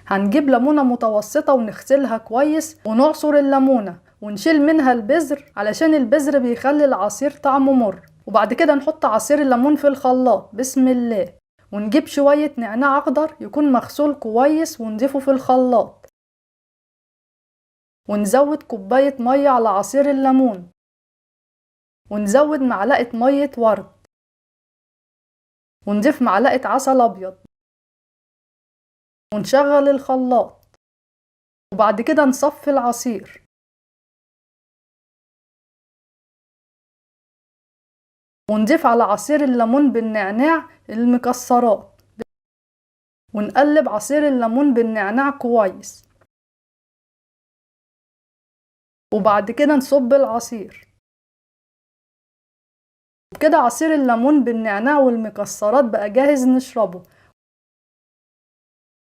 هنجيب ليمونة متوسطة ونغسلها كويس ونعصر الليمونة ونشيل منها البذر علشان البذر بيخلي العصير طعمه مر. وبعد كده نحط عصير الليمون في الخلاط، بسم الله. ونجيب شوية نعناع أخضر يكون مغسول كويس ونضيفه في الخلاط، ونزود كوباية مية على عصير الليمون، ونزود معلقة مية ورد، ونضيف معلقة عسل أبيض، ونشغل الخلاط. وبعد كده نصفي العصير. ونضيف على عصير الليمون بالنعناع المكسرات، ونقلب عصير الليمون بالنعناع كويس. وبعد كده نصب العصير. وبكده عصير الليمون بالنعناع والمكسرات بقى جاهز نشربه.